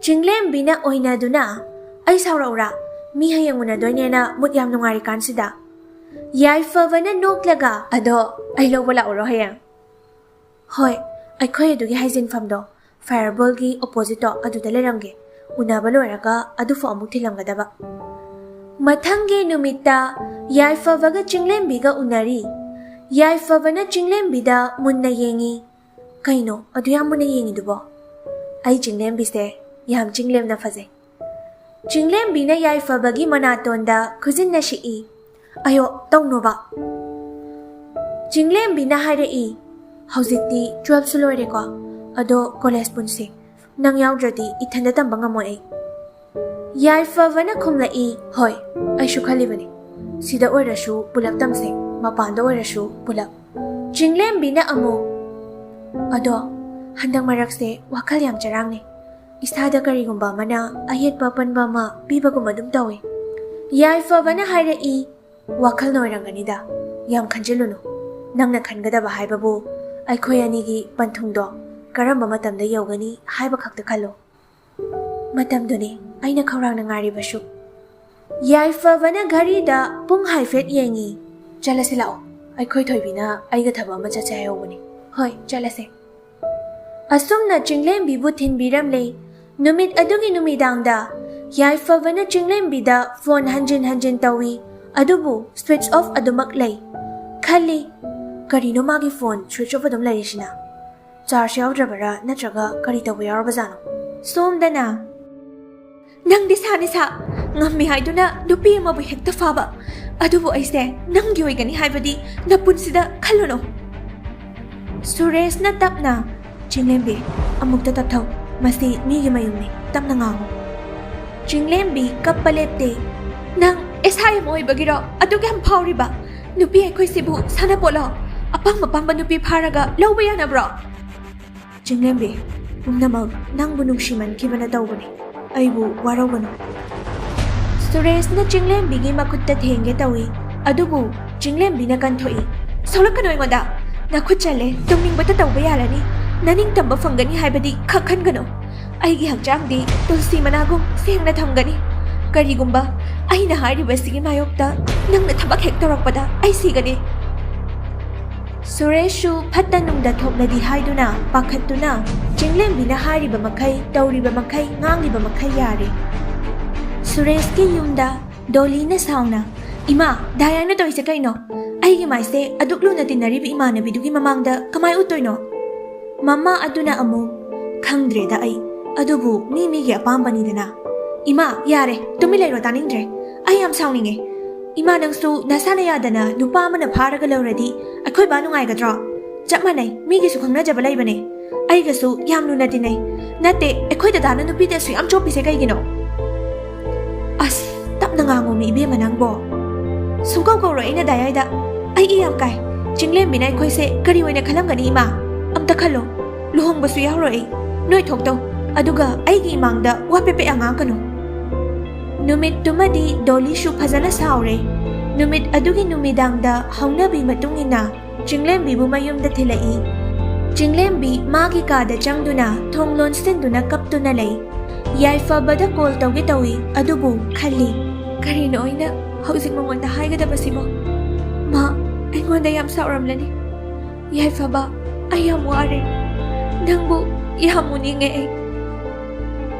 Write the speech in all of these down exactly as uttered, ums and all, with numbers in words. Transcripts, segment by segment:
ꯆꯤꯡꯂꯦꯝꯕꯤꯅ ꯑꯣꯏꯅꯗꯨꯅ, "ꯑꯩ ꯁꯥꯎꯔꯛꯎꯔꯥ? ꯃꯤ ꯍꯌꯦꯡ ꯎꯅꯗꯣꯏꯅꯦꯅ ꯃꯨꯠ ꯌꯥꯝ ꯅꯨꯡꯉꯥꯏꯔꯤꯀꯥꯟꯁꯤꯗ?" ꯌꯥꯏꯐꯕꯅ ꯅꯣꯛꯂꯒ, "ꯑꯗꯣ ꯑꯩ ꯂꯧꯕ ꯂꯥꯛꯎꯔꯣ ꯍꯌꯦꯡ?" "ꯍꯣꯏ, ꯑꯩꯈꯣꯏ ꯑꯗꯨꯒꯤ ꯍꯥꯏꯖꯤꯟꯐꯝꯗꯣ, ꯐꯥꯌꯔꯕꯣꯜꯒꯤ ꯑꯣꯄꯣꯖꯤꯠꯇꯣ, ꯑꯗꯨꯗ ꯂꯩꯔꯝꯒꯦ꯫ ꯎꯅꯕ ꯂꯣꯏꯔꯒ ꯑꯗꯨꯐꯥꯎ ꯑꯃꯨꯛ ꯊꯤꯜꯂꯝꯒꯗꯕ꯫" ꯃꯊꯪꯒꯤ ꯅꯨꯃꯤꯠꯇ ꯌꯥꯏꯐꯕꯒ ꯆꯤꯡꯂꯦꯝꯕꯤꯒ ꯎꯅꯔꯤ꯫ ꯌꯥꯏꯐꯕꯅ ꯆꯤꯡꯂꯦꯝꯕꯤꯗ ꯃꯨꯟꯅ ꯌꯦꯡꯉꯤ꯫ "ꯀꯩꯅꯣ ꯑꯗꯨ ꯌꯥꯝ ꯃꯨꯟꯅ ꯌꯦꯡꯉꯤꯗꯨꯕꯣ?" "ꯑꯩ ꯆꯤꯡꯂꯦꯝꯕꯤꯁꯦ ꯌꯥꯝ ꯆꯤꯡꯂꯦꯝꯅ ꯐꯖꯩ꯫" ꯆꯤꯡꯂꯦꯝꯕꯤꯅ ꯌꯥꯏꯐꯕꯒꯤ ꯃꯅꯥꯇꯣꯟꯗ ꯈꯨꯖꯤꯟꯅ ꯁꯤꯛꯏ꯫ "ꯑꯌꯣ, ꯇꯧꯅꯣꯕ꯫" ꯆꯤꯡꯂꯦꯝꯕꯤꯅ ꯍꯥꯏꯔꯛꯏ, "ꯍꯧꯖꯤꯛꯇꯤ ꯇꯨꯋꯦꯜꯐꯁꯨ ꯂꯣꯏꯔꯦꯀꯣ, ꯑꯗꯣ ꯀꯣꯂꯦꯖ ꯄꯨꯟꯁꯤ꯫ ꯅꯪ ꯌꯥꯎꯗ꯭ꯔꯗꯤ ꯏꯊꯟꯗ ꯇꯝꯕ ꯉꯝꯃꯣꯏ ꯑꯩ꯫" ꯌꯥꯏꯐꯕꯅ ꯈꯨꯝꯂꯛꯏ, "ꯍꯣꯏ, ꯑꯩꯁꯨ ꯈꯜꯂꯤꯕꯅꯤ꯫ ꯁꯤꯗ ꯑꯣꯏꯔꯁꯨ ꯄꯨꯂꯞ ꯇꯝꯁꯦ, ꯃꯄꯥꯟꯗ ꯑꯣꯏꯔꯁꯨ ꯄꯨꯂꯞ꯫" ꯆꯤꯡꯂꯦꯝꯕꯤꯅ ꯑꯃꯨꯛ, "ꯑꯗꯣ ꯍꯟꯗꯛ ꯃꯔꯛꯁꯦ ꯋꯥꯈꯜ ꯌꯥꯝ ꯆꯔꯥꯡꯅꯩ꯫ ꯏꯁꯥꯗ ꯀꯔꯤꯒꯨꯝꯕ ꯑꯃꯅ ꯑꯌꯦꯠꯄ ꯑꯄꯟꯕ ꯑꯃ ꯄꯤꯕꯒꯨꯝ ꯑꯗꯨꯝ ꯇꯧꯏ꯫" ꯌꯥꯏꯐꯕꯅ ꯍꯥꯏꯔꯛꯏ, "ꯋꯥꯈꯜꯅ ꯑꯣꯏꯔꯝꯒꯅꯤꯗ, ꯌꯥꯝ ꯈꯟꯖꯤꯜꯂꯨꯅꯨ꯫ ꯅꯪꯅ ꯈꯟꯒꯗꯕ ꯍꯥꯏꯕꯕꯨ ꯑꯩꯈꯣꯏ ꯑꯅꯤꯒꯤ ꯄꯟꯊꯨꯡꯗꯣ ꯀꯔꯝꯕ ꯃꯇꯝꯗ ꯌꯧꯒꯅꯤ ꯍꯥꯏꯕ ꯈꯛꯇ ꯈꯜꯂꯨ꯫ ꯃꯇꯝꯗꯨꯅꯤ ꯑꯩꯅ ꯈꯧꯔꯥꯡꯅ ꯉꯥꯏꯔꯤꯕꯁꯨ꯫" ꯌꯥꯏꯐꯕꯅ ꯘꯔꯤꯗ ꯄꯨꯡ ꯍꯥꯏꯐꯦꯠ ꯌꯦꯡꯉꯤ꯫ "ꯆꯠꯂꯁꯤ ꯂꯥꯛꯑꯣ, ꯑꯩꯈꯣꯏ ꯊꯣꯏꯕꯤꯅ ꯑꯩꯒ ꯊꯕꯛ ꯑꯃ ꯆꯠꯁꯦ ꯍꯥꯏꯍꯧꯕꯅꯤ꯫" "ꯍꯣꯏ, ꯆꯠꯂꯁꯦ꯫" ꯑꯁꯨꯝꯅ ꯆꯤꯡꯂꯦꯝꯕꯤꯕꯨ ꯊꯤꯟꯕꯤꯔꯝꯂꯦ꯫ ꯅꯨꯃꯤꯠ ꯑꯗꯨꯒꯤ ꯅꯨꯃꯤꯗꯥꯡꯗ ꯌꯥꯏꯐꯕꯅ ꯆꯤꯡꯂꯦꯝꯕꯤꯗ ꯐꯣꯟ ꯍꯟꯖꯤꯟ ꯍꯟꯖꯤꯟ ꯇꯧꯏ, ꯑꯗꯨꯕꯨ ꯁ꯭ꯋꯤꯆ ꯑꯣꯐ ꯑꯗꯨꯃꯛ ꯂꯩ꯫ ꯈꯜꯂꯤ, "ꯀꯔꯤꯅꯣ ꯃꯥꯒꯤ ꯐꯣꯟ ꯁ꯭ꯋꯤꯆ ꯑꯣꯐ ꯑꯗꯨꯝ ꯂꯩꯔꯤꯁꯤꯅ? ꯆꯥꯔꯖ ꯌꯥꯎꯗ꯭ꯔꯕꯔꯥ, ꯅꯠꯇ꯭ꯔꯒ ꯀꯔꯤ ꯇꯧꯕ ꯌꯥꯎꯔꯕꯖꯥꯠꯅꯣ?" ꯁꯣꯝꯗꯅ, "ꯅꯪꯗꯤ ꯁꯥꯅꯤ ꯁꯥ, ꯉꯝꯃꯤ ꯍꯥꯏꯗꯨꯅ ꯅꯨꯄꯤ ꯑꯃꯕꯨ ꯍꯦꯛꯇ ꯐꯥꯕ꯫ ꯑꯗꯨꯕꯨ ꯑꯩꯁꯦ ꯅꯪꯒꯤ ꯑꯣꯏꯒꯅꯤ ꯍꯥꯏꯕꯗꯤ ꯅꯄꯨꯟꯁꯤꯗ ꯈꯜꯂꯨꯅꯨ꯫" ꯁꯨꯔꯦꯁꯅ ꯇꯞꯅ, "ꯆꯤꯡꯂꯦꯝꯕꯤ, ꯑꯃꯨꯛꯇ ꯇꯞꯊꯧ꯫ ꯃꯁꯤ ꯃꯤꯒꯤ ꯃꯌꯨꯝꯅꯤ, ꯇꯞꯅ ꯉꯥꯡꯉꯨ꯫" ꯆꯤꯡꯂꯦꯝꯕꯤ ꯀꯞꯄ ꯂꯦꯞꯇꯦ꯫ "ꯅꯪ ꯑꯦꯁ ꯑꯥꯏ ꯑꯃ ꯑꯣꯏꯕꯒꯤꯔꯣ ꯑꯗꯨꯛ ꯌꯥꯝ ꯐꯥꯎꯔꯤꯕ? ꯅꯨꯄꯤ ꯑꯩꯈꯣꯏꯁꯤꯕꯨ ꯁꯥꯟꯅꯄꯣꯠꯂꯣ? ꯑꯄꯥꯝ ꯑꯄꯥꯝꯕ ꯅꯨꯄꯤ ꯐꯥꯔꯒ ꯂꯧꯕ ꯌꯥꯅꯕ꯭ꯔꯣ?" "ꯆꯤꯡꯂꯦꯝꯕꯤ, ꯄꯨꯝꯅꯃꯛ ꯅꯪꯕꯨ ꯅꯨꯡꯁꯤꯃꯟꯈꯤꯕꯅ ꯇꯧꯕꯅꯤ꯫ ꯑꯩꯕꯨ ꯋꯥꯔꯧꯒꯅꯨ꯫" ꯁꯨꯔꯦꯁꯅ ꯆꯤꯡꯂꯦꯝꯕꯤꯒꯤ ꯃꯈꯨꯠꯇ ꯊꯦꯡꯒꯦ ꯇꯧꯏ, ꯑꯗꯨꯕꯨ ꯆꯤꯡꯂꯦꯝꯕꯤꯅ ꯀꯟꯊꯣꯛꯏ꯫ "ꯁꯣꯛꯂꯛꯀꯅꯨ ꯑꯩꯉꯣꯟꯗ꯫ ꯅꯈꯨꯠ ꯆꯜꯂꯦ, ꯇꯧꯅꯤꯡꯕꯇ ꯇꯧꯕ ꯌꯥꯔꯅꯤ꯫ ꯅꯅꯤꯡꯇꯝꯕ ꯐꯪꯒꯅꯤ ꯍꯥꯏꯕꯗꯤ ꯈꯛ ꯈꯟꯒꯅꯨ꯫ ꯑꯩꯒꯤ ꯍꯛꯆꯥꯡꯗꯤ ꯇꯨꯜꯁꯤ ꯃꯅꯥꯒꯨꯝ ꯁꯦꯡꯅ ꯊꯝꯒꯅꯤ꯫ ꯀꯔꯤꯒꯨꯝꯕ ꯑꯩꯅ ꯍꯥꯏꯔꯤꯕꯁꯤꯒꯤ ꯃꯥꯌꯣꯛꯇ ꯅꯪꯅ ꯊꯕꯛ ꯍꯦꯛ ꯇꯧꯔꯛꯄꯗ ꯑꯩ ꯁꯤꯒꯅꯤ꯫ ꯁꯨꯔꯦꯁꯁꯨ ꯐꯠꯇ ꯅꯨꯡꯗ ꯊꯣꯛꯂꯗꯤ ꯍꯥꯏꯗꯨꯅ ꯄꯥꯈꯠꯇꯨꯅ ꯆꯤꯡꯂꯦꯝꯕꯤꯅ ꯍꯥꯏꯔꯤꯕ ꯃꯈꯩ, ꯇꯧꯔꯤꯕ ꯃꯈꯩ, ꯉꯥꯡꯂꯤꯕ ꯃꯈꯩ ꯌꯥꯔꯦ꯫ ꯁꯨꯔꯦꯁꯀꯤ ꯌꯨꯝꯗ ꯗꯣꯂꯤꯅ ꯁꯥꯎꯅ, "ꯏꯃꯥ, ꯗꯥꯌꯥꯅ ꯇꯧꯔꯤꯁꯦ ꯀꯩꯅꯣ? ꯑꯩꯒꯤ ꯃꯥꯏꯁꯦ ꯑꯗꯨꯛ ꯂꯨꯅ ꯇꯤꯟꯅꯔꯤꯕ ꯏꯃꯥꯟꯅꯕꯤꯗꯨꯒꯤ ꯃꯃꯥꯡꯗ ꯀꯃꯥꯏ ꯎꯠꯇꯣꯏꯅꯣ?" ꯃꯃꯥ ꯑꯗꯨꯅ ꯑꯃꯨꯛ, "ꯈꯪꯗ꯭ꯔꯦꯗ ꯑꯩ, ꯑꯗꯨꯕꯨ ꯃꯤ ꯃꯤꯒꯤ ꯑꯄꯥꯝꯕꯅꯤꯗꯅ꯫" "ꯏꯃꯥ, ꯌꯥꯔꯦ, ꯇꯨꯃꯤꯟ ꯂꯩꯔꯣ, ꯇꯥꯅꯤꯡꯗ꯭ꯔꯦ꯫ ꯑꯩ ꯌꯥꯝ ꯁꯥꯎꯅꯤꯡꯉꯦ꯫ ꯏꯃꯥ, ꯅꯪꯁꯨ ꯅꯁꯥꯅ ꯌꯥꯗꯅ ꯅꯨꯄꯥ ꯑꯃꯅ ꯐꯥꯔꯒ ꯂꯧꯔꯗꯤ ꯑꯩꯈꯣꯏ ꯕꯥ ꯅꯨꯡꯉꯥꯏꯒꯗ꯭ꯔꯣ? ꯆꯞ ꯃꯥꯟꯅꯩ, ꯃꯤꯒꯤꯁꯨ ꯈꯪꯅꯖꯕ ꯂꯩꯕꯅꯦ꯫ ꯑꯩꯒꯁꯨ ꯌꯥꯝ ꯂꯨꯅ ꯇꯤꯟꯅꯩ꯫ ꯅꯠꯇꯦ, ꯑꯩꯈꯣꯏ ꯗꯗꯥꯅ ꯅꯨꯄꯤꯗ ꯑꯁꯨꯛ ꯌꯥꯝ ꯆꯣꯞꯄꯤꯁꯦ ꯀꯩꯒꯤꯅꯣ?" "ꯑꯁ, ꯇꯞꯅ ꯉꯥꯡꯉꯣꯃꯤ ꯏꯕꯦꯝꯃ ꯅꯪꯕꯣ꯫ ꯁꯨꯡꯀꯧ ꯀꯧꯔꯣꯏ ꯑꯩꯅ ꯗꯥꯌꯥꯏꯗ꯫ ꯑꯩ ꯏ ꯌꯥꯝ ꯀꯥꯏ꯫ ꯆꯤꯡꯂꯦꯝꯕꯤꯅ ꯑꯩꯈꯣꯏꯁꯦ ꯀꯔꯤ ꯑꯣꯏꯅ ꯈꯜꯂꯝꯒꯅꯤ ꯏꯃꯥ? ꯑꯝꯇ ꯈꯜꯂꯣ꯫ ꯂꯨꯍꯣꯡꯕꯁꯨ ꯌꯥꯎꯔꯣꯏ ꯑꯩ꯫ ꯅꯣꯏ ꯊꯣꯛꯇꯧ꯫ ꯑꯗꯨꯒ ꯑꯩꯒꯤ ꯏꯃꯥꯡꯗ ꯋꯥ ꯄꯦꯄꯦ ꯉꯥꯡꯒꯅꯨ꯫" ꯅꯨꯃꯤꯠꯇꯨꯃꯗꯤ ꯗꯣꯂꯤꯁꯨ ꯐꯖꯅ ꯁꯥꯎꯔꯦ꯫ ꯅꯨꯃꯤꯠ ꯑꯗꯨꯒꯤ ꯅꯨꯃꯤꯗꯥꯡꯗ ꯍꯧꯅꯕꯤ ꯃꯇꯨꯡ ꯏꯟꯅ ꯆꯤꯡꯂꯦꯝꯕꯤꯕꯨ ꯃꯌꯨꯝꯗ ꯊꯤꯜꯂꯛꯏ꯫ ꯆꯤꯡꯂꯦꯝꯕꯤ ꯃꯥꯒꯤ ꯀꯥꯗ ꯆꯪꯗꯨꯅ ꯊꯣꯡ ꯂꯣꯟꯁꯤꯟꯗꯨꯅ ꯀꯞꯇꯨꯅ ꯂꯩ꯫ ꯌꯥꯏꯐꯕꯗ ꯀꯣꯜ ꯇꯧꯒꯦ ꯇꯧꯏ, ꯑꯗꯨꯕꯨ ꯈꯜꯂꯤ, "ꯀꯔꯤꯅꯣ ꯑꯩꯅ ꯍꯧꯖꯤꯛ ꯃꯉꯣꯟꯗ ꯍꯥꯏꯒꯗꯕꯁꯤꯕꯣ? ꯃꯥ ꯑꯩꯉꯣꯟꯗ ꯌꯥꯝ ꯁꯥꯎꯔꯝꯂꯅꯤ꯫ ꯌꯥꯏꯐꯕ, ꯑꯩ ꯌꯥꯝ ꯋꯥꯔꯦ꯫ ꯅꯪꯕꯨ ꯌꯥꯝ ꯎꯅꯤꯡꯉꯦ ꯑꯩ꯫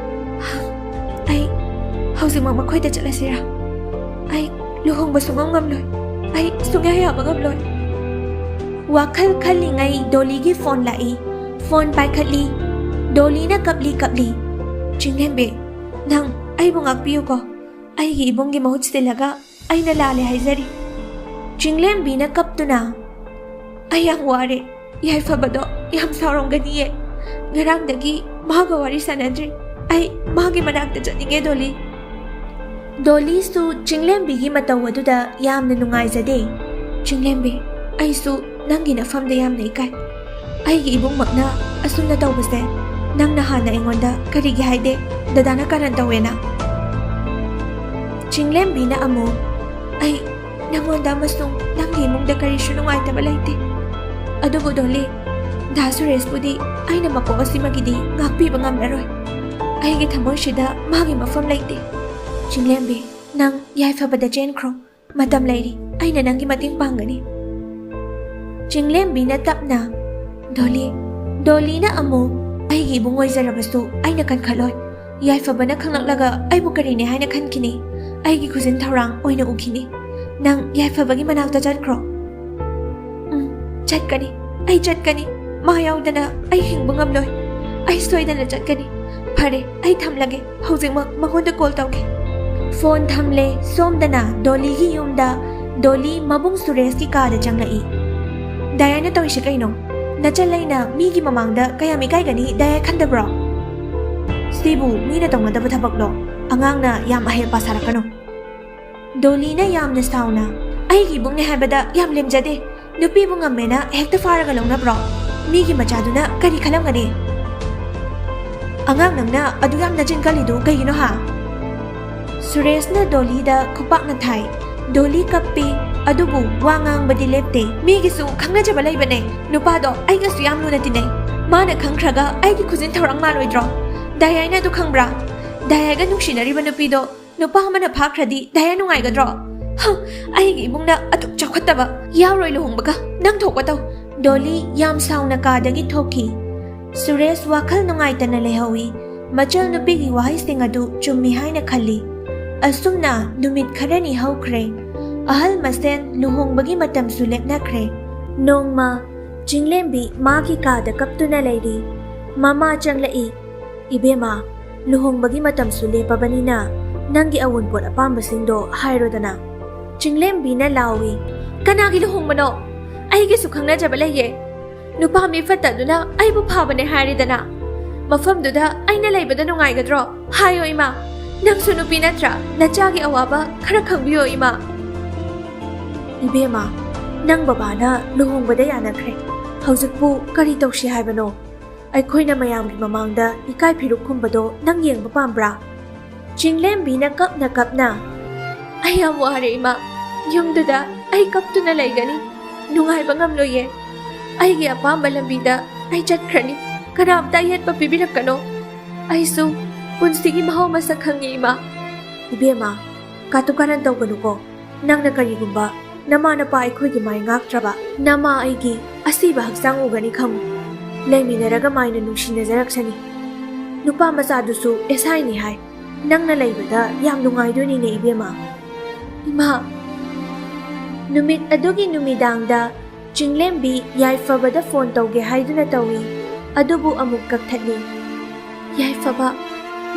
ꯑꯩ ꯍꯧꯖꯤꯛꯃꯛ ꯃꯈꯣꯏꯗ ꯆꯠꯂꯁꯤꯔꯥ? ꯑꯩ ꯂꯨꯍꯣꯡꯕ ꯁꯨꯡꯉꯝ ꯉꯝꯂꯣꯏ꯫ ꯑꯩ ꯁꯨꯡꯌꯥ ꯌꯥꯕ ꯉꯝꯂꯣꯏ꯫" ꯋꯥꯈꯜ ꯈꯜꯂꯤꯉꯩ ꯗꯣꯂꯤꯒꯤ ꯐꯣꯟ ꯂꯥꯛꯏ꯫ ꯐꯣꯟ ꯄꯥꯏꯈꯠꯂꯤ꯫ ꯗꯣꯂꯤꯅ ꯀꯞꯂꯤ ꯀꯞꯂꯤ, "ꯆꯤꯡꯂꯦꯝꯕꯤ, ꯅꯪ ꯑꯩꯕꯨ ꯉꯥꯛꯄꯤꯌꯨꯀꯣ꯫ ꯑꯩꯒꯤ ꯏꯕꯨꯡꯒꯤ ꯃꯍꯨꯠ ꯁꯤꯜꯂꯒ ꯑꯩꯅ ꯂꯥꯜꯂꯦ ꯍꯥꯏꯖꯔꯤ꯫" ꯆꯤꯡꯂꯦꯝꯕꯤꯅ ꯀꯞꯇꯨꯅ, "ꯑꯩ ꯌꯥꯝ ꯋꯥꯔꯦ꯫ ꯌꯥꯏꯐꯕꯗꯣ ꯌꯥꯝ ꯁꯥꯎꯔꯝꯒꯅꯤꯌꯦ꯫ ꯉꯔꯥꯡꯗꯒꯤ ꯃꯥꯒ ꯋꯥꯔꯤ ꯁꯥꯟꯅꯗ꯭ꯔꯤ꯫ ꯑꯩ ꯃꯥꯒꯤ ꯃꯅꯥꯛꯇ ꯆꯠꯅꯤꯡꯉꯦ, ꯗꯣꯂꯤ꯫" ꯗꯣꯂꯤꯁꯨ ꯆꯤꯡꯂꯦꯝꯕꯤꯒꯤ ꯃꯇꯧ ꯑꯗꯨꯗ ꯌꯥꯝꯅ ꯅꯨꯡꯉꯥꯏꯖꯗꯦ꯫ "ꯆꯤꯡꯂꯦꯝꯕꯤ, ꯑꯩꯁꯨ ꯅꯪꯒꯤ ꯅꯐꯝꯗ ꯌꯥꯝꯅ ꯏꯀꯥꯏ꯫ ꯑꯩꯒꯤ ꯏꯕꯨꯡꯃꯛꯅ ꯑꯁꯨꯝꯅ ꯇꯧꯕꯁꯦ ꯅꯪꯅ ꯍꯥꯟꯅ ꯑꯩꯉꯣꯟꯗ ꯀꯔꯤꯒꯤ ꯍꯥꯏꯗꯦ? ꯗꯗꯥꯅ ꯀꯥꯔꯟ ꯇꯧꯋꯦꯅ?" ꯆꯤꯡꯂꯦꯝꯕꯤꯅ ꯑꯃꯨꯛ, "ꯑꯩ ꯅꯪꯉꯣꯟꯗ ꯑꯃꯁꯨꯡ ꯅꯪꯒꯤ ꯏꯃꯨꯡꯗ ꯀꯔꯤꯁꯨ ꯅꯨꯡꯉꯥꯏꯇꯕ ꯂꯩꯇꯦ꯫ ꯑꯗꯨꯕꯨ ꯗꯣꯂꯤ, ꯗꯥ ꯁꯨꯔꯦꯁꯄꯨꯗꯤ ꯑꯩꯅ ꯃꯀꯣꯛ ꯑꯁꯤꯃꯒꯤꯗꯤ ꯉꯥꯛꯄꯤꯕ ꯉꯝꯂꯔꯣꯏ꯫ ꯑꯩꯒꯤ ꯊꯃꯣꯏꯁꯤꯗ ꯃꯥꯒꯤ ꯃꯐꯝ ꯂꯩꯇꯦ꯫ ꯆꯤꯡꯂꯦꯝꯕꯤ, ꯅꯪ ꯌꯥꯏꯐꯕꯗ ꯆꯦꯟꯈ꯭ꯔꯣ꯫ ꯃꯇꯝ ꯂꯩꯔꯤ, ꯑꯩꯅ ꯅꯪꯒꯤ ꯃꯇꯦꯡ ꯄꯥꯡꯒꯅꯤ꯫ ꯆꯤꯡꯂꯦꯝꯕꯤꯅ ꯇꯞꯅ, "ꯗꯣꯂꯤ, ꯗꯣꯂꯤꯅ ꯑꯃꯨꯛ ꯑꯩꯒꯤ ꯏꯕꯨꯡ ꯑꯣꯏꯖꯔꯕꯁꯨ ꯑꯩꯅ ꯀꯟꯈꯠꯂꯣꯏ꯫ ꯌꯥꯏꯐꯕꯅ ꯈꯪꯂꯛꯂꯒ ꯑꯩꯕꯨ ꯀꯔꯤꯅꯦ ꯍꯥꯏꯅ ꯈꯟꯈꯤꯅꯤ? ꯑꯩꯒꯤ ꯈꯨꯖꯤꯟ ꯊꯧꯔꯥꯡ ꯑꯣꯏꯅ ꯎꯈꯤꯅꯤ꯫ ꯅꯪ ꯌꯥꯏꯐꯕꯒꯤ ꯃꯅꯥꯛꯇ ꯆꯠꯈ꯭ꯔꯣ꯫" "ꯎꯝ, ꯆꯠꯀꯅꯤ, ꯑꯩ ꯆꯠꯀꯅꯤ꯫ ꯃꯥ ꯌꯥꯎꯗꯅ ꯑꯩ ꯍꯤꯡꯕ ꯉꯝꯂꯣꯏ꯫ ꯑꯩ ꯁꯣꯏꯗꯅ ꯆꯠꯀꯅꯤ꯫ ꯐꯔꯦ, ꯑꯩ ꯊꯝꯂꯒꯦ꯫ ꯍꯧꯖꯤꯛꯃꯛ ꯃꯉꯣꯟꯗ ꯀꯣꯜ ꯇꯧꯒꯦ꯫" ꯐꯣꯟ ꯊꯝꯂꯦ꯫ ꯁꯣꯝꯗꯅ ꯗꯣꯂꯤꯒꯤ ꯌꯨꯝꯗ ꯗꯣꯂꯤ ꯃꯕꯨꯡ ꯁꯨꯔꯦꯁꯀꯤ ꯀꯥꯗ ꯆꯪꯂꯛꯏ꯫ "ꯗꯥꯌꯥꯅ ꯇꯧꯔꯤꯁꯦ ꯀꯩꯅꯣ? ꯅꯆꯜ ꯑꯩꯅ ꯃꯤꯒꯤ ꯃꯃꯥꯡꯗ ꯀꯌꯥꯝ ꯏꯀꯥꯏꯒꯅꯤ ꯗꯥꯌꯥ ꯈꯟꯗꯕ꯭ꯔꯣ? ꯁꯤꯕꯨ ꯃꯤꯅ ꯇꯧꯅꯗꯕ ꯊꯕꯛꯂꯣ? ꯑꯉꯥꯡꯅ ꯌꯥꯝ ꯑꯍꯩꯄꯥ ꯁꯥꯔꯛꯀꯅꯨ꯫" ꯗꯣꯂꯤꯅ ꯌꯥꯝꯅ ꯁꯥꯎꯅ, "ꯑꯩꯒꯤ ꯏꯕꯨꯡꯅꯦ ꯍꯥꯏꯕꯗ ꯌꯥꯝ ꯂꯦꯝꯖꯗꯦ꯫ ꯅꯨꯄꯤꯕꯨ ꯉꯝꯃꯦꯅ ꯍꯦꯛꯇ ꯐꯥꯔꯒ ꯂꯧꯅꯕ꯭ꯔꯣ? ꯃꯤꯒꯤ ꯃꯆꯥꯗꯨꯅ ꯀꯔꯤ ꯈꯜꯂꯝꯒꯅꯤ?" "ꯑꯉꯥꯡ, ꯅꯪꯅ ꯑꯗꯨ ꯌꯥꯝ ꯅꯆꯤꯟ ꯀꯜꯂꯤꯗꯨ ꯀꯩꯒꯤꯅꯣ ꯍꯥ?" ꯁꯨꯔꯦꯁꯅ ꯗꯣꯂꯤꯗ ꯈꯨꯄꯥꯛꯅ ꯊꯥꯏ꯫ ꯗꯣꯂꯤ ꯀꯞꯄꯤ, ꯑꯗꯨꯕꯨ ꯋꯥ ꯉꯥꯡꯕꯗꯤ ꯂꯦꯞꯇꯦ꯫ "ꯃꯤꯒꯤꯁꯨ ꯈꯪꯅꯖꯕ ꯂꯩꯕꯅꯦ꯫ ꯅꯨꯄꯥꯗꯣ ꯑꯩꯒꯁꯨ ꯌꯥꯝ ꯂꯨꯅ ꯇꯤꯟꯅꯩ꯫ ꯃꯥꯅ ꯈꯪꯈ꯭ꯔꯒ ꯑꯩꯒꯤ ꯈꯨꯖꯤꯟ ꯊꯧꯔꯥꯡ ꯃꯥꯜꯂꯣꯏꯗ꯭ꯔꯣ? ꯗꯥꯌꯥꯏꯅ ꯑꯗꯨ ꯈꯪꯕ꯭ꯔꯥ? ꯗꯥꯌꯥꯏꯒ ꯅꯨꯡꯁꯤꯅꯔꯤꯕ ꯅꯨꯄꯤꯗꯣ ꯅꯨꯄꯥ ꯑꯃꯅ ꯐꯥꯈ꯭ꯔꯗꯤ ꯗꯥꯌꯥ ꯅꯨꯡꯉꯥꯏꯒꯗ꯭ꯔꯣ? ꯍ, ꯑꯩꯒꯤ ꯏꯃꯨꯡꯅ ꯑꯗꯨꯛ ꯆꯥꯎꯈꯠꯇꯕ ꯌꯥꯎꯔꯣꯏ ꯂꯨꯍꯣꯡꯕꯒ꯫ ꯅꯪ ꯊꯣꯛꯄ ꯇꯧ꯫" ꯗꯣꯂꯤ ꯌꯥꯝ ꯁꯥꯎꯅ ꯀꯥꯗꯒꯤ ꯊꯣꯛꯈꯤ꯫ ꯁꯨꯔꯦꯁ ꯋꯥꯈꯜ ꯅꯨꯡꯉꯥꯏꯇꯅ ꯂꯩꯍꯧꯏ꯫ ꯃꯆꯜ ꯅꯨꯄꯤꯒꯤ ꯋꯥꯍꯩꯁꯤꯡ ꯑꯗꯨ ꯆꯨꯝꯃꯤ ꯍꯥꯏꯅ ꯈꯜꯂꯤ꯫ ꯑꯁꯨꯝꯅ ꯅꯨꯃꯤꯠ ꯈꯔꯅꯤ ꯍꯧꯈ꯭ꯔꯦ꯫ ꯑꯍꯜ ꯃꯁꯦꯟ ꯂꯨꯍꯣꯡꯕꯒꯤ ꯃꯇꯝꯁꯨ ꯂꯦꯞꯅꯈ꯭ꯔꯦ꯫ ꯅꯣꯡꯃ ꯆꯤꯡꯂꯦꯝꯕꯤ ꯃꯥꯒꯤ ꯀꯥꯗ ꯀꯞꯇꯨꯅ ꯂꯩꯔꯤ꯫ ꯃꯃꯥ ꯆꯪꯂꯛꯏ꯫ "ꯏꯕꯦꯝꯃ, ꯂꯨꯍꯣꯡꯕꯒꯤ ꯃꯇꯝꯁꯨ ꯂꯦꯞꯄꯕꯅꯤꯅ ꯅꯪꯒꯤ ꯑꯋꯨꯟꯄꯣꯠ ꯑꯄꯥꯝꯕꯁꯤꯡꯗꯣ ꯍꯥꯏꯔꯣꯗꯅ꯫" ꯆꯤꯡꯂꯦꯝꯕꯤꯅ ꯂꯥꯎꯏ꯫ "ꯀꯅꯥꯒꯤ ꯂꯨꯍꯣꯡꯕꯅꯣ? ꯑꯩꯒꯤꯁꯨ ꯈꯪꯅꯖꯕ ꯂꯩꯌꯦ꯫ ꯅꯨꯄꯥ ꯃꯤ ꯐꯠꯇꯗꯨꯅ ꯑꯩꯕꯨ ꯐꯥꯕꯅꯦ ꯍꯥꯏꯔꯦꯗꯅ꯫ ꯃꯐꯝꯗꯨꯗ ꯑꯩꯅ ꯂꯩꯕꯗ ꯅꯨꯡꯉꯥꯏꯒꯗ꯭ꯔꯣ? ꯍꯥꯏꯌꯣ ꯏꯃꯥ꯫ ꯅꯪꯁꯨ ꯅꯨꯄꯤ ꯅꯠꯇ꯭ꯔꯥ? ꯅꯆꯥꯒꯤ ꯑꯋꯥꯕ ꯈꯔ ꯈꯪꯕꯤꯌꯣ ꯏꯃꯥ꯫" "ꯏꯕꯦꯝꯃ, ꯅꯪ ꯕꯕꯥꯅ ꯂꯨꯍꯣꯡꯕꯗ ꯌꯥꯅꯈ꯭ꯔꯦ꯫ ꯍꯧꯖꯤꯛꯄꯨ ꯀꯔꯤ ꯇꯧꯁꯤ ꯍꯥꯏꯕꯅꯣ? ꯑꯩꯈꯣꯏꯅ ꯃꯌꯥꯝꯒꯤ ꯃꯃꯥꯡꯗ ꯏꯀꯥꯏ ꯐꯤꯔꯨꯛ ꯈꯨꯝꯕꯗꯣ ꯅꯪ ꯌꯦꯡꯕ ꯄꯥꯝꯕ꯭ꯔꯥ?" ꯆꯤꯡꯂꯦꯝꯕꯤꯅ ꯀꯞꯅ ꯀꯞꯅ, "ꯑꯩ ꯌꯥꯝ ꯋꯥꯔꯦ ꯏꯃꯥ꯫ ꯌꯨꯝꯗꯨꯗ ꯑꯩ ꯀꯞꯇꯨꯅ ꯂꯩꯒꯅꯤ꯫ ꯅꯨꯡꯉꯥꯏꯕ ꯉꯝꯂꯣꯏꯌꯦ꯫ ꯑꯩꯒꯤ ꯑꯄꯥꯝꯕ ꯂꯝꯕꯤꯗ ꯑꯩ ꯆꯠꯈ꯭ꯔꯅꯤ꯫ ꯀꯅꯥꯝꯇ ꯑꯌꯦꯠꯄ ꯄꯤꯕꯤꯔꯛꯀꯅꯣ꯫ ꯑꯩꯁꯨ ꯄꯨꯟꯁꯤꯒꯤ ꯃꯍꯥꯎ ꯃꯁꯛ ꯈꯪꯉꯦ, ꯏꯃꯥ꯫ ꯏꯕꯦꯝꯃ, ꯀꯥꯇꯨ ꯀꯥꯔꯟ ꯇꯧꯒꯅꯨꯀꯣ꯫ ꯅꯪꯅ ꯀꯔꯤꯒꯨꯝꯕ ꯅꯃꯥ ꯅꯄꯥ ꯑꯩꯈꯣꯏꯒꯤ ꯃꯥꯏ ꯉꯥꯛꯇ꯭ꯔꯕ? ꯅꯃꯥ ꯑꯩꯒꯤ ꯑꯁꯤꯕ ꯍꯛꯆꯥꯡ ꯎꯒꯅꯤ ꯈꯪꯉꯨ꯫ ꯂꯩꯃꯤꯟꯅꯔꯒ ꯃꯥꯏꯅ ꯅꯨꯡꯁꯤꯅꯖꯔꯛꯁꯅꯤ꯫ ꯅꯨꯄꯥ ꯃꯆꯥꯗꯨꯁꯨ ꯑꯦꯁꯥꯏꯅꯤ ꯍꯥꯏ꯫ ꯅꯪꯅ ꯂꯩꯕꯗ ꯌꯥꯝ ꯅꯨꯡꯉꯥꯏꯗꯣꯏꯅꯤꯅꯦ, ꯏꯕꯦꯝꯃ꯫ ꯏꯃꯥ꯫ ꯅꯨꯃꯤꯠ ꯑꯗꯨꯒꯤ ꯅꯨꯃꯤꯗꯥꯡꯗ ꯆꯤꯡꯂꯦꯝꯕꯤ ꯌꯥꯏꯐꯕꯗ ꯐꯣꯟ ꯇꯧꯒꯦ ꯍꯥꯏꯗꯨꯅ ꯇꯧꯏ, ꯑꯗꯨꯕꯨ ꯑꯃꯨꯛ ꯀꯛꯊꯠꯂꯤ꯫ ꯌꯥꯏꯐꯕ,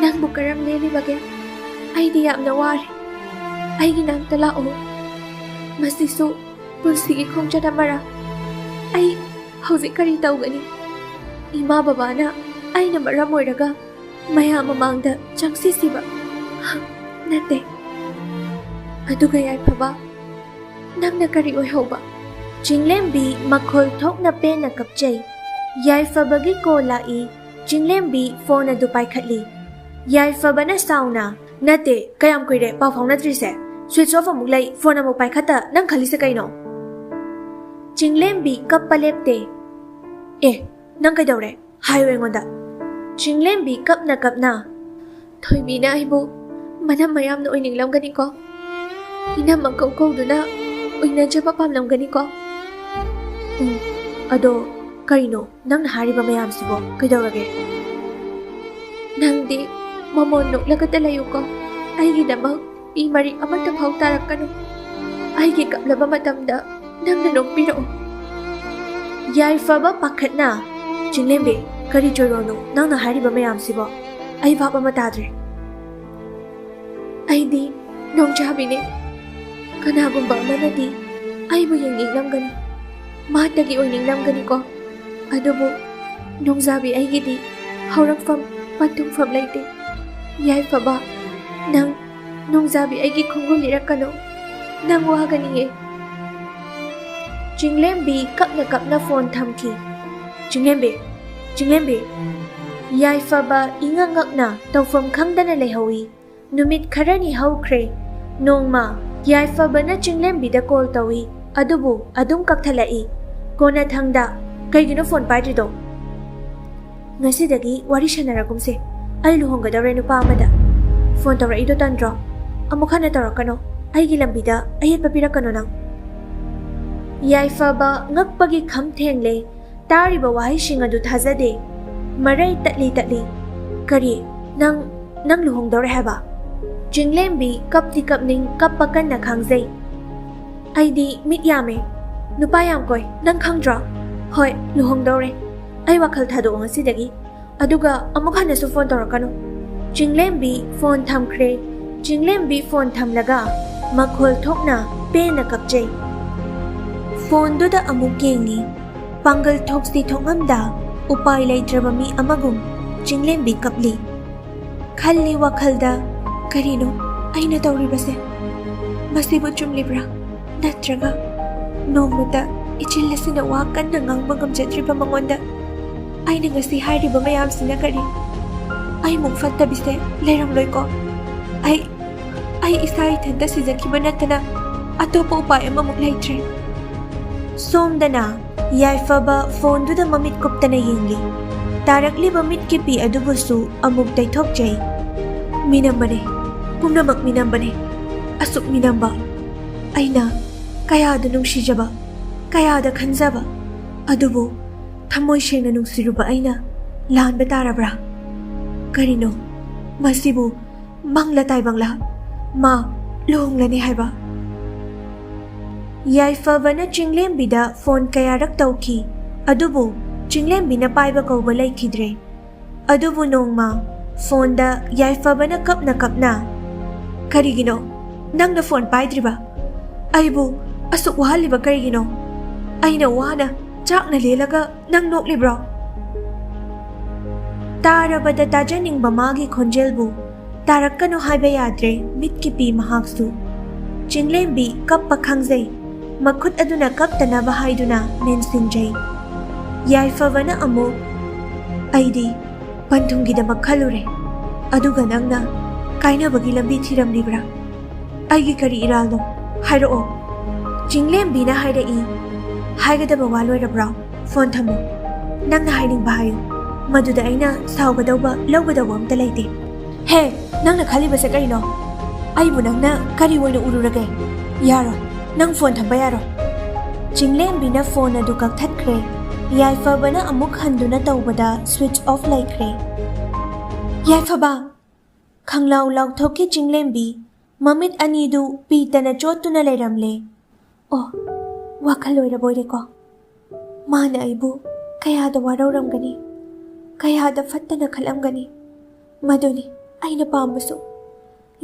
ꯅꯪꯕꯨ ꯀꯔꯝ ꯂꯦꯜꯂꯤꯕꯒꯦ? ꯑꯩꯗꯤ ꯌꯥꯝꯅ ꯋꯥꯔꯦ꯫ ꯑꯩꯒꯤ ꯅꯥꯛꯇ ꯂꯥꯛꯎ꯫ ꯃꯁꯤꯁꯨ ꯄꯨꯟꯁꯤꯒꯤ ꯈꯣꯡꯆꯠ ꯑꯃꯔ? ꯑꯩ ꯍꯧꯖꯤꯛ ꯀꯔꯤ ꯇꯧꯒꯅꯤ? ꯏꯃꯥ ꯕꯕꯥꯅ ꯑꯩꯅ ꯃꯔꯝ ꯑꯣꯏꯔꯒ ꯃꯌꯥꯝ ꯃꯃꯥꯡꯗ ꯆꯪꯁꯤꯁꯤꯕ? ꯅꯠꯇꯦ꯫ ꯑꯗꯨꯒ ꯌꯥꯏꯐꯕ, ꯅꯪꯅ ꯀꯔꯤ ꯑꯣꯏꯍꯧꯕ? ꯆꯤꯡꯂꯦꯝꯕꯤ ꯃꯈꯣꯜ ꯊꯣꯛꯅ ꯄꯦꯟꯅ ꯀꯞꯆꯩ꯫ ꯌꯥꯏꯐꯕꯒꯤ ꯀꯣꯜ ꯂꯥꯛꯏ꯫ ꯆꯤꯡꯂꯦꯝꯕꯤ ꯐꯣꯟ ꯑꯗꯨ ꯄꯥꯏꯈꯠꯂꯤ꯫ ꯌꯥꯏꯐꯕꯅ ꯁꯥꯎꯅ, "ꯅꯠꯇꯦ, ꯀꯌꯥꯝ ꯀꯨꯏꯔꯦ ꯄꯥꯎ ꯐꯥꯎꯅꯗ꯭ꯔꯤꯁꯦ? ꯁ꯭ꯋꯤꯆ ꯑꯣꯐ ꯑꯃꯨꯛ ꯂꯩ, ꯐꯣꯟ ꯑꯃꯨꯛ ꯄꯥꯏꯈꯠꯇ, ꯅꯪ ꯈꯜꯂꯤꯁꯦ ꯀꯩꯅꯣ?" ꯆꯤꯡꯂꯦꯝꯕꯤ ꯀꯞꯄ ꯂꯦꯞꯇꯦ꯫ "ꯑꯦ, ꯅꯪ ꯀꯩꯗꯧꯔꯦ? ꯍꯥꯏꯌꯨ ꯑꯩꯉꯣꯟꯗ꯫" ꯆꯤꯡꯂꯦꯝꯕꯤ ꯀꯞꯅ ꯀꯞꯅ, "ꯊꯣꯏꯕꯤꯅ ꯑꯩꯕꯨ ꯃꯅꯝ ꯃꯌꯥꯝꯅ ꯑꯣꯏꯅꯤꯡꯂꯝꯒꯅꯤꯀꯣ? ꯏꯅꯝꯃ ꯀꯧ ꯀꯧꯗꯨꯅ ꯎꯏꯅꯖꯕ ꯄꯥꯝꯂꯝꯒꯅꯤꯀꯣ?" "ꯎꯝ, ꯑꯗꯣ ꯀꯩꯅꯣ ꯅꯪꯅ ꯍꯥꯏꯔꯤꯕ ꯃꯌꯥꯝꯁꯤꯕꯣ? ꯀꯩꯗꯧꯔꯒꯦ?" "ꯅꯪꯗꯤ ꯃꯃꯣꯟ ꯅꯣꯛꯂꯒꯇ ꯂꯩꯌꯨꯀꯣ꯫ ꯑꯩꯒꯤꯗꯃꯛ ꯄꯤ ꯃꯔꯤꯛ ꯑꯃꯠꯇ ꯐꯥꯎ ꯇꯥꯔꯛꯀꯅꯨ꯫ ꯑꯩꯒꯤ ꯀꯞꯂꯕ ꯃꯇꯝꯗ ꯅꯪꯅ ꯅꯣꯛꯄꯤꯔꯛꯎ꯫" ꯌꯥꯏꯐꯕ ꯄꯥꯈꯠꯅ, "ꯆꯤꯡꯂꯦꯝꯕꯤ, ꯀꯔꯤ ꯆꯣꯏꯔꯣꯜꯅꯣ ꯅꯪꯅ ꯍꯥꯏꯔꯤꯕ ꯃꯌꯥꯝꯁꯤꯕꯣ? ꯑꯩ ꯚꯥꯞ ꯑꯃ ꯇꯥꯗ꯭ꯔꯦ꯫" "ꯑꯩꯗꯤ ꯅꯣꯡꯖꯥꯕꯤꯅꯦ꯫ ꯀꯅꯥꯒꯨꯝꯕ ꯑꯃꯅꯗꯤ ꯑꯩꯕꯨ ꯌꯦꯡꯅꯤꯡꯂꯝꯒꯅꯤ, ꯃꯍꯥꯛꯇꯒꯤ ꯑꯣꯏꯅꯤꯡꯂꯝꯒꯅꯤꯀꯣ꯫ ꯑꯗꯨꯕꯨ ꯅꯣꯡꯖꯥꯕꯤ ꯑꯩꯒꯤꯗꯤ ꯍꯧꯔꯛꯐꯝ ꯄꯟꯊꯨꯡꯐꯝ ꯂꯩꯇꯦ꯫ ꯌꯥꯏꯐꯕ, ꯅꯪ ꯅꯣꯡꯖꯥꯕꯤ ꯑꯩꯒꯤ ꯈꯣꯡꯒꯨꯜ ꯂꯤꯔꯛꯀꯅꯨ꯫ ꯅꯪ ꯋꯥꯒꯅꯤꯌꯦ꯫" ꯆꯤꯡꯂꯦꯝꯕꯤ ꯀꯞꯅ ꯀꯞꯅ ꯐꯣꯟ ꯊꯝꯈꯤ꯫ "ꯆꯤꯡꯂꯦꯝꯕꯤ, ꯆꯤꯡꯂꯦꯝꯕꯤ!" ꯌꯥꯏꯐꯕ ꯏꯉꯛ ꯉꯛꯅ ꯇꯧꯐꯝ ꯈꯪꯗꯅ ꯂꯩꯍꯧꯏ꯫ ꯅꯨꯃꯤꯠ ꯈꯔꯅꯤ ꯍꯧꯈ꯭ꯔꯦ꯫ ꯅꯣꯡꯃ ꯌꯥꯏꯐꯕꯅ ꯆꯤꯡꯂꯦꯝꯕꯤꯗ ꯀꯣꯜ ꯇꯧꯏ, ꯑꯗꯨꯕꯨ ꯑꯗꯨꯝ ꯀꯛꯊꯠꯂꯛꯏ꯫ ꯀꯣꯟꯅꯊꯪꯗ, "ꯀꯩꯒꯤꯅꯣ ꯐꯣꯟ ꯄꯥꯏꯗ꯭ꯔꯤꯗꯣ? ꯉꯁꯤꯗꯒꯤ ꯋꯥꯔꯤ ꯁꯥꯟꯅꯔꯒꯨꯝꯁꯦ꯫ ꯑꯩ ꯂꯨꯍꯣꯡꯒꯗꯧꯔꯦ ꯅꯨꯄꯥ ꯑꯃꯗ꯫ ꯐꯣꯟ ꯇꯧꯔꯛꯏꯗꯣ ꯇꯟꯗ꯭ꯔꯣ? ꯑꯃꯨꯛ ꯍꯟꯅ ꯇꯧꯔꯛꯀꯅꯣ꯫ ꯑꯩꯒꯤ ꯂꯝꯕꯤꯗ ꯑꯌꯦꯠꯄ ꯄꯤꯔꯛꯀꯅꯣ ꯅꯪ꯫ ꯌꯥꯏꯐꯕ ꯉꯛꯄꯒꯤ ꯈꯝ ꯊꯦꯡꯂꯦ꯫ ꯇꯥꯔꯤꯕ ꯋꯥꯍꯩꯁꯤꯡ ꯑꯗꯨ ꯊꯥꯖꯗꯦ꯫ ꯃꯔꯩ ꯇꯠꯂꯤ ꯇꯠꯂꯤ꯫ "ꯀꯔꯤ? ꯅꯪ, ꯅꯪ ꯂꯨꯍꯣꯡꯗꯧꯔꯦ ꯍꯥꯏꯕ?" ꯆꯤꯡꯂꯦꯝꯕꯤ ꯀꯞꯇꯤ ꯀꯞꯅꯤꯡ, ꯀꯞꯄ ꯀꯟꯅ ꯈꯥꯡꯖꯩ꯫ "ꯑꯩꯗꯤ ꯃꯤꯠ ꯌꯥꯝꯃꯦ꯫ ꯅꯨꯄꯥ ꯌꯥꯝ ꯀꯣꯏ꯫ ꯅꯪ ꯈꯪꯗ꯭ꯔꯣ? ꯍꯣꯏ, ꯂꯨꯍꯣꯡꯗꯧꯔꯦ꯫ ꯑꯩ ꯋꯥꯈꯜ ꯊꯥꯗꯣꯛꯑꯣ ꯉꯁꯤꯗꯒꯤ꯫ ꯑꯗꯨꯒ ꯑꯃꯨꯛ ꯍꯟꯅꯁꯨ ꯐꯣꯟ ꯇꯧꯔꯛꯀꯅꯨ꯫" ꯆꯤꯡꯂꯦꯝꯕꯤ ꯐꯣꯟ ꯊꯝꯈ꯭ꯔꯦ꯫ ꯆꯤꯡꯂꯦꯝꯕꯤ ꯐꯣꯟ ꯊꯝꯂꯒ ꯃꯈꯣꯜ ꯊꯣꯛꯅ ꯄꯦꯟꯅ ꯀꯞꯆꯩ꯫ ꯐꯣꯟꯗꯨꯗ ꯑꯃꯨꯛ ꯌꯦꯡꯉꯤ꯫ ꯄꯥꯡꯒꯜ ꯊꯣꯛꯁꯤ ꯊꯣꯛꯉꯝꯗ ꯎꯄꯥꯏ ꯂꯩꯇ꯭ꯔꯕ ꯃꯤ ꯑꯃꯒꯨꯝ ꯆꯤꯡꯂꯦꯝꯕꯤ ꯀꯞꯂꯤ꯫ ꯈꯜꯂꯤ ꯋꯥꯈꯜꯗ, "ꯀꯔꯤꯅꯣ ꯑꯩꯅ ꯇꯧꯔꯤꯕꯁꯦ? ꯃꯁꯤꯕꯨ ꯆꯨꯝꯂꯤꯕ꯭ꯔꯥ? ꯅꯠꯇ꯭ꯔꯒ ꯅꯣꯡꯃꯇ ꯏꯆꯤꯜ ꯑꯁꯤꯅ ꯋꯥ ꯀꯟꯅ ꯉꯥꯡꯕ ꯉꯝꯖꯗ꯭ꯔꯤꯕ ꯃꯉꯣꯟꯗ ꯑꯩꯅ ꯉꯁꯤ ꯍꯥꯏꯔꯤꯕ ꯃꯌꯥꯝꯁꯤꯅ ꯀꯔꯤ? ꯑꯩꯃꯨꯛ ꯐꯠꯇꯕꯤꯁꯦ ꯂꯩꯔꯝꯂꯣꯏꯀꯣ? ꯑꯩ, ꯑꯩ ꯏꯁꯥ ꯏꯊꯟꯇ ꯁꯤꯖꯈꯤꯕ ꯅꯠꯇꯅ ꯑꯇꯣꯞꯄ ꯎꯄꯥꯏ ꯑꯃꯃꯨꯛ ꯂꯩꯇ꯭ꯔꯦ꯫" ꯁꯣꯝꯗꯅ ꯌꯥꯏꯐꯕ ꯐꯣꯟꯗꯨꯗ ꯃꯃꯤꯠ ꯀꯨꯞꯇꯅ ꯌꯦꯡꯂꯤ꯫ ꯇꯥꯔꯛꯂꯤꯕ ꯃꯤꯠꯀꯤ ꯄꯤ ꯑꯗꯨꯕꯨꯁꯨ ꯑꯃꯨꯛ ꯇꯩꯊꯣꯛꯆꯩ꯫ "ꯃꯤꯅꯝꯕꯅꯦ, ꯄꯨꯝꯅꯃꯛ ꯃꯤꯅꯝꯕꯅꯦ꯫ ꯑꯁꯨꯛ ꯃꯤꯅꯝꯕ꯫ ꯑꯩꯅ ꯀꯌꯥꯗ ꯅꯨꯡꯁꯤꯖꯕ, ꯀꯌꯥꯗ ꯈꯟꯖꯕ, ꯑꯗꯨꯕꯨ ꯊꯃꯣꯏ ꯁꯦꯡꯅ ꯅꯨꯡꯁꯤꯔꯨꯕ ꯑꯩꯅ ꯂꯥꯟꯕ ꯇꯥꯔꯕ꯭ꯔꯥ? ꯀꯔꯤꯅꯣ ꯃꯁꯤꯕꯨ? ꯃꯪꯂ ꯇꯥꯏꯕꯪꯂ ꯃꯥ ꯂꯨꯍꯣꯡꯂꯅꯤ ꯍꯥꯏꯕ?" ꯌꯥꯏꯐꯕꯅ ꯆꯤꯡꯂꯦꯝꯕꯤꯗ ꯐꯣꯟ ꯀꯌꯥꯔꯛ ꯇꯧꯈꯤ, ꯑꯗꯨꯕꯨ ꯆꯤꯡꯂꯦꯝꯕꯤꯅ ꯄꯥꯏꯕ ꯀꯧꯕ ꯂꯩꯈꯤꯗ꯭ꯔꯦ꯫ ꯑꯗꯨꯕꯨ ꯅꯣꯡꯃ ꯐꯣꯟꯗ ꯌꯥꯏꯐꯕꯅ ꯀꯞꯅ ꯀꯞꯅ, "ꯀꯔꯤꯒꯤꯅꯣ ꯅꯪꯅ ꯐꯣꯟ ꯄꯥꯏꯗ꯭ꯔꯤꯕ? ꯑꯩꯕꯨ ꯑꯁꯨꯛ ꯋꯥꯍꯜꯂꯤꯕ ꯀꯔꯤꯒꯤꯅꯣ? ꯑꯩꯅ ꯋꯥꯅ ꯆꯥꯛꯅ ꯂꯦꯜꯂꯒ ꯅꯪ ꯅꯣꯛꯂꯤꯕ꯭ꯔꯣ?" ꯇꯥꯔꯕꯗ ꯇꯥꯖꯅꯤꯡꯕ ꯃꯥꯒꯤ ꯈꯣꯟꯖꯦꯜꯕꯨ ꯇꯥꯔꯛꯀꯅꯨ ꯍꯥꯏꯕ ꯌꯥꯗ꯭ꯔꯦ ꯃꯤꯠꯀꯤ ꯄꯤ ꯃꯍꯥꯛꯁꯨ꯫ ꯆꯤꯡꯂꯦꯝꯕꯤ ꯀꯞꯄ ꯈꯪꯖꯩ꯫ ꯃꯈꯨꯠ ꯑꯗꯨꯅ ꯀꯞꯇꯅꯕ ꯍꯥꯏꯗꯨꯅ ꯅꯦꯟꯁꯤꯟꯖꯩ꯫ ꯌꯥꯏꯐꯕꯅ ꯑꯃꯨꯛ, "ꯑꯩꯗꯤ ꯄꯟꯊꯨꯡꯒꯤꯗꯃꯛ ꯈꯜꯂꯨꯔꯦ, ꯑꯗꯨꯒ ꯅꯪꯅ ꯀꯥꯏꯅꯕꯒꯤ ꯂꯝꯕꯤ ꯊꯤꯔꯝꯂꯤꯕ꯭ꯔꯥ? ꯑꯩꯒꯤ ꯀꯔꯤ ꯏꯔꯥꯜꯅꯣ? ꯍꯥꯏꯔꯛꯑꯣ꯫" ꯆꯤꯡꯂꯦꯝꯕꯤꯅ ꯍꯥꯏꯔꯛꯏ, "ꯍꯥꯏꯒꯗꯕ ꯋꯥ ꯂꯣꯏꯔꯕ꯭ꯔꯣ? ꯐꯣꯟ ꯊꯝꯃꯣ꯫ ꯅꯪꯅ ꯍꯥꯏꯅꯤꯡꯕ ꯍꯥꯏꯌꯨ꯫ ꯃꯗꯨꯗ ꯑꯩꯅ ꯁꯥꯎꯒꯗꯧꯕ, ꯂꯧꯒꯗꯧꯕ ꯑꯝꯇ ꯂꯩꯇꯦ꯫ ꯍꯦ, ꯅꯪꯅ ꯈꯜꯂꯤꯕꯁꯦ ꯀꯔꯤꯅꯣ? ꯑꯩꯕꯨ ꯅꯪꯅ ꯀꯔꯤ ꯑꯣꯏꯅ ꯎꯔꯨꯔꯒꯦ? ꯌꯥꯔꯣꯏ, ꯅꯪ ꯐꯣꯟ ꯊꯝꯕ ꯌꯥꯔꯣꯏ꯫ ꯆꯤꯡꯂꯦꯝꯕꯤꯅ ꯐꯣꯟ ꯑꯗꯨ ꯀꯛꯊꯠꯈ꯭ꯔꯦ꯫ ꯌꯥꯏꯐꯕꯅ ꯑꯃꯨꯛ ꯍꯟꯗꯨꯅ ꯇꯧꯕꯗ ꯁ꯭ꯋꯤꯆ ꯑꯣꯐ ꯂꯩꯈ꯭ꯔꯦ꯫ ꯌꯥꯏꯐꯕ! ꯈꯪꯂꯥꯎ ꯂꯥꯎꯊꯣꯛꯈꯤ ꯆꯤꯡꯂꯦꯝꯕꯤ꯫ ꯃꯃꯤꯠ ꯑꯅꯤꯗꯨ ꯄꯤꯇꯅ ꯆꯣꯠꯇꯨꯅ ꯂꯩꯔꯝꯂꯦ꯫ ꯑꯣ, ꯋꯥꯈꯜ ꯑꯣꯏꯔꯕꯣꯏꯔꯦꯀꯣ꯫ ꯃꯥꯅ ꯑꯩꯕꯨ ꯀꯌꯥꯗ ꯋꯥꯔꯧꯔꯝꯒꯅꯤ, ꯀꯌꯥꯗ ꯐꯠꯇꯅ ꯈꯜꯂꯝꯒꯅꯤ꯫ ꯃꯗꯨꯅꯤ ꯑꯩꯅ ꯄꯥꯝꯕꯁꯨ꯫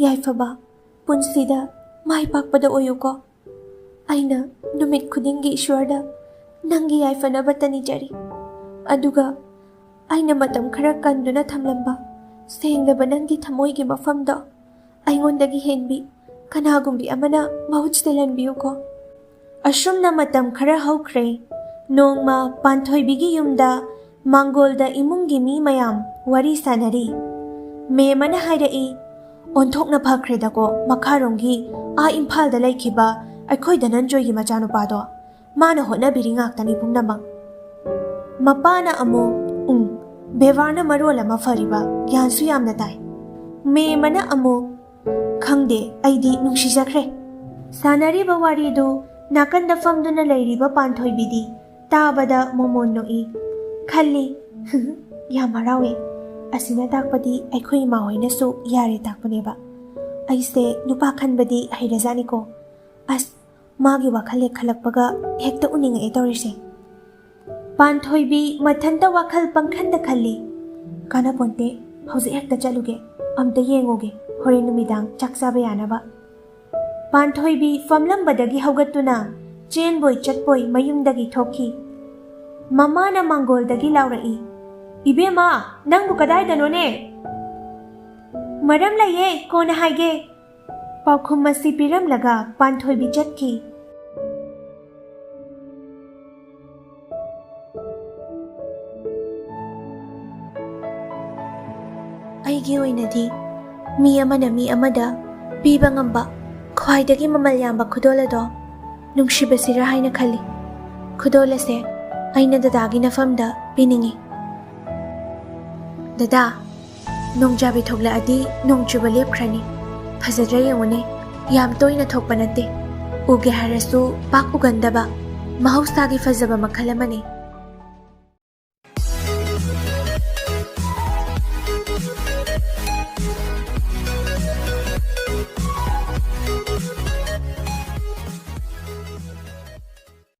ꯌꯥꯏꯐꯕ, ꯄꯨꯟꯁꯤꯗ ꯃꯥꯏ ꯄꯥꯛꯄꯗ ꯑꯣꯏꯌꯨꯀꯣ꯫ ꯑꯩꯅ ꯅꯨꯃꯤꯠ ꯈꯨꯗꯤꯡꯒꯤ ꯏꯁ꯭ꯋꯔꯗ ꯅꯪꯒꯤ ꯌꯥꯏꯐꯅꯕꯇ ꯅꯤꯖꯔꯤ꯫ ꯑꯗꯨꯒ ꯑꯩꯅ ꯃꯇꯝ ꯈꯔ ꯀꯟꯗꯨꯅ ꯊꯝꯂꯝꯕ ꯁꯦꯡꯂꯕ ꯅꯪꯒꯤ ꯊꯃꯣꯏꯒꯤ ꯃꯐꯝꯗꯣ ꯑꯩꯉꯣꯟꯗꯒꯤ ꯍꯦꯟꯕꯤ ꯀꯅꯥꯒꯨꯝꯕꯤ ꯑꯃꯅ ꯃꯍꯨꯠ ꯁꯤꯜꯍꯟꯕꯤꯌꯨꯀꯣ꯫ ꯑꯁꯨꯝꯅ ꯃꯇꯝ ꯈꯔ ꯍꯧꯈ꯭ꯔꯦ꯫ ꯅꯣꯡꯃ ꯄꯥꯟꯊꯣꯏꯕꯤꯒꯤ ꯌꯨꯝꯗ ꯃꯥꯡꯒꯣꯜꯗ ꯏꯃꯨꯡꯒꯤ ꯃꯤ ꯃꯌꯥꯝ ꯋꯥꯔꯤ ꯁꯥꯟꯅꯔꯤ꯫ ꯃꯦꯝ ꯑꯃꯅ ꯍꯥꯏꯔꯛꯏ, "ꯑꯣꯟꯊꯣꯛꯅ ꯐꯈ꯭ꯔꯦꯗꯀꯣ, ꯃꯈꯥꯔꯣꯝꯒꯤ ꯑꯥ ꯏꯝꯐꯥꯜꯗ ꯂꯩꯈꯤꯕ ꯑꯩꯈꯣꯏ ꯙꯅꯟꯖꯣꯏꯒꯤ ꯃꯆꯥꯅꯨꯄꯥꯗꯣ꯫ ꯃꯥꯅ ꯍꯣꯠꯅꯕꯤꯔꯤ ꯉꯥꯛꯇꯅꯤ ꯄꯨꯝꯅꯃꯛ꯫" ꯃꯄꯥꯅ ꯑꯃꯨꯛ, "ꯎꯝ, ꯕꯦꯕꯥꯔꯅ ꯃꯔꯣꯜ ꯑꯃ ꯐꯔꯤꯕ, ꯒ꯭ꯌꯥꯟꯁꯨ ꯌꯥꯝꯅ ꯇꯥꯏ꯫" ꯃꯦꯝ ꯑꯃꯅ ꯑꯃꯨꯛ, "ꯈꯪꯗꯦ, ꯑꯩꯗꯤ ꯅꯨꯡꯁꯤꯖꯈ꯭ꯔꯦ꯫" ꯁꯥꯟꯅꯔꯤꯕ ꯋꯥꯔꯤꯗꯨ ꯅꯥꯀꯟꯗ ꯐꯝꯗꯨꯅ ꯂꯩꯔꯤꯕ ꯄꯥꯟꯊꯣꯏꯕꯤꯗꯤ ꯇꯥꯕꯗ ꯃꯣꯃꯣꯟ ꯅꯣꯛꯏ꯫ ꯈꯜꯂꯤ, "ꯌꯥꯝ ꯍꯔꯥꯎꯏ꯫ ꯑꯁꯤꯅ ꯇꯥꯛꯄꯗꯤ ꯑꯩꯈꯣꯏ ꯏꯃꯥ ꯍꯣꯏꯅꯁꯨ ꯌꯥꯔꯦ ꯇꯥꯛꯄꯅꯦꯕ꯫ ꯑꯩꯁꯦ ꯅꯨꯄꯥ ꯈꯟꯕꯗꯤ ꯍꯩꯔꯖꯥꯠꯅꯤꯀꯣ꯫ ꯑꯁ, ꯃꯥꯒꯤ ꯋꯥꯈꯜ ꯍꯦꯛ ꯈꯜꯂꯛꯄꯒ ꯍꯦꯛꯇ ꯎꯅꯤꯡꯉꯛꯑꯦ ꯇꯧꯔꯤꯁꯦ꯫" ꯄꯥꯟꯊꯣꯏꯕꯤ ꯃꯊꯟꯇ ꯋꯥꯈꯜ ꯄꯪꯈꯟꯗ ꯈꯜꯂꯤ꯫ "ꯀꯥꯟꯅꯄꯣꯟꯇꯦ, ꯍꯧꯖꯤꯛ ꯍꯦꯛꯇ ꯆꯠꯂꯨꯒꯦ, ꯑꯝꯇ ꯌꯦꯡꯉꯨꯒꯦ, ꯍꯣꯔꯦꯟ ꯅꯨꯃꯤꯗꯥꯡ ꯆꯥꯛ ꯆꯥꯕ ꯌꯥꯅꯕ꯫" ꯄꯥꯟꯊꯣꯏꯕꯤ ꯐꯝꯂꯝꯕꯗꯒꯤ ꯍꯧꯒꯠꯇꯨꯅ ꯆꯦꯟꯕꯣꯏ ꯆꯠꯄꯣꯏ ꯃꯌꯨꯝꯗꯒꯤ ꯊꯣꯛꯈꯤ꯫ ꯃꯃꯥꯅ ꯃꯥꯡꯒꯣꯜꯗꯒꯤ ꯂꯥꯎꯔꯛꯏ, "ꯏꯕꯦꯝꯃ, ꯅꯪꯕꯨ ꯀꯗꯥꯏꯗꯅꯣꯅꯦ?" "ꯃꯔꯝ ꯂꯩꯌꯦ, ꯀꯣꯟꯅ ꯍꯥꯏꯒꯦ꯫" ꯄꯥꯎꯈꯨꯝ ꯑꯁꯤ ꯄꯤꯔꯝꯂꯒ ꯄꯥꯟꯊꯣꯏꯕꯤ ꯆꯠꯈꯤ꯫ ꯑꯩꯒꯤ ꯑꯣꯏꯅꯗꯤ ꯃꯤ ꯑꯃꯅ ꯃꯤ ꯑꯃꯗ ꯄꯤꯕ ꯉꯝꯕ ꯈ꯭ꯋꯥꯏꯗꯒꯤ ꯃꯃꯜ ꯌꯥꯝꯕ ꯈꯨꯗꯣꯜ ꯑꯗꯣ ꯅꯨꯡꯁꯤꯕꯁꯤꯔꯥ ꯍꯥꯏꯅ ꯈꯜꯂꯤ꯫ ꯈꯨꯗꯣꯜ ꯑꯁꯦ ꯑꯩꯅ ꯗꯗꯥꯒꯤ ꯅꯐꯝꯗ ꯄꯤꯅꯤꯡꯏ꯫ "ꯗꯗꯥ, ꯅꯣꯡꯖꯥꯕꯤ ꯊꯣꯛꯂꯛꯑꯗꯤ ꯅꯣꯡ ꯆꯨꯕ ꯂꯦꯞꯈ꯭ꯔꯅꯤ꯫ ꯐꯖꯗ꯭ꯔꯥ ꯌꯦꯡꯉꯨꯅꯦ, ꯌꯥꯝ ꯇꯣꯏꯅ ꯊꯣꯛꯄ ꯅꯠꯇꯦ꯫ ꯎꯒꯦ ꯍꯥꯏꯔꯁꯨ ꯄꯥꯛ ꯎꯒꯟꯗꯕ, ꯃꯍꯧꯁꯥꯒꯤ ꯐꯖꯕ ꯃꯈꯜ ꯑꯃꯅꯤ꯫